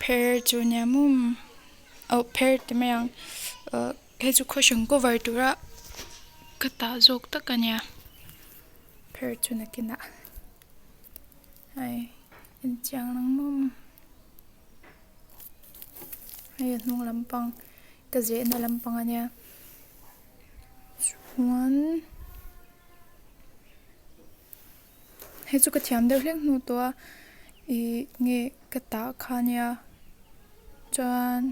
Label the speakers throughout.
Speaker 1: pher chu nia maw oh pher ti mai ang ah hei chu cushion cover tura ka tah zawk tak a nia pher chu nakinah hei enchiang ang maw hei a hnung lampang ka zehna lampang a nia chuan. Hei chu ka thiam deuh hlek hnu tawh a ih nge ka tah kha nia chuan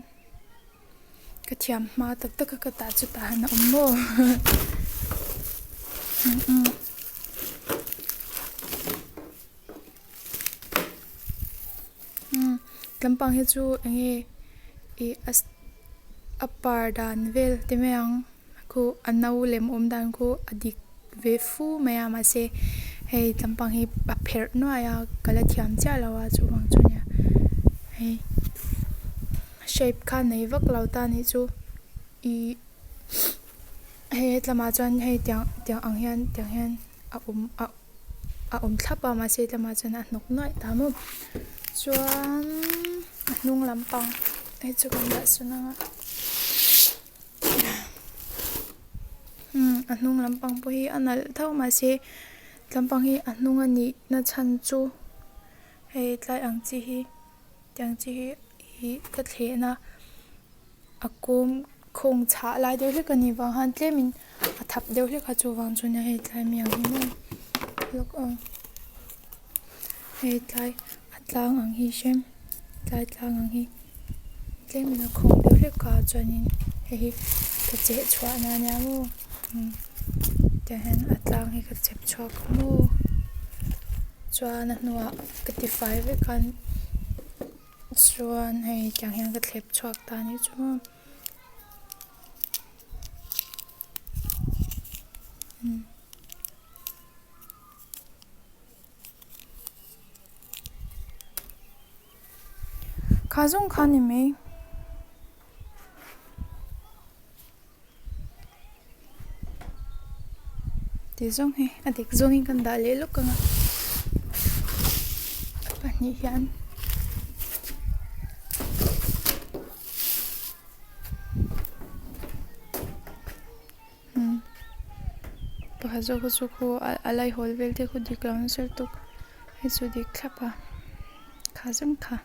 Speaker 1: ka thiam hma tak tak a ka tah chu tah han a awm maw lampang hi chu eng nge ih a a par dan vel ti mai ang. Khu a no lem awm dan khu a dik ve fu mai a mahse hei lampang hi a pherh nuai a ka la thiam chiah lo a chuvang chu nia hei shape kha nei vak lo ta anih chu ihh hei hetlamah chuan hei tiang tiang ang hian tiang hian a awm a a awm thlap a mahse hetlamah chuan a hnawk nuaih ta maw chuan a hnung lampang hei chu kan dah sawn ang a. A hnung lampang pawh hi a nalh tho mahse lampang hi a hnung a nih na chhan chu hei tlai ang chi hi tiang chi hi ih ka thlehna a kawm khawng chhah lai deuh hlek a nih vang khan tlemin a thap deuh hlek a chuvang chuan hei tlai mi ang hi maw lawk aw hei tlai a tlang ang hi hrem tlai tlang ang hi tlemin a khawng deuh hlek a chuanin hei hi ka cheh chhuah na ania maw umm tiang hian a tlang hi ka chep chhuak a maw chuan a hnuah ka tifai vek a chuan hei tiang hian ka thlep chhuak ta anih chu maw. Kha zawng kha ni mai. Ti zawng hi a dik zawngin kan dah leh lawk ang a pahnih hian. Pakhat zawk hi chu khu a laihawl vel te khu dik lo nasa lutuk hei chu dik thlap a kha zawng kha.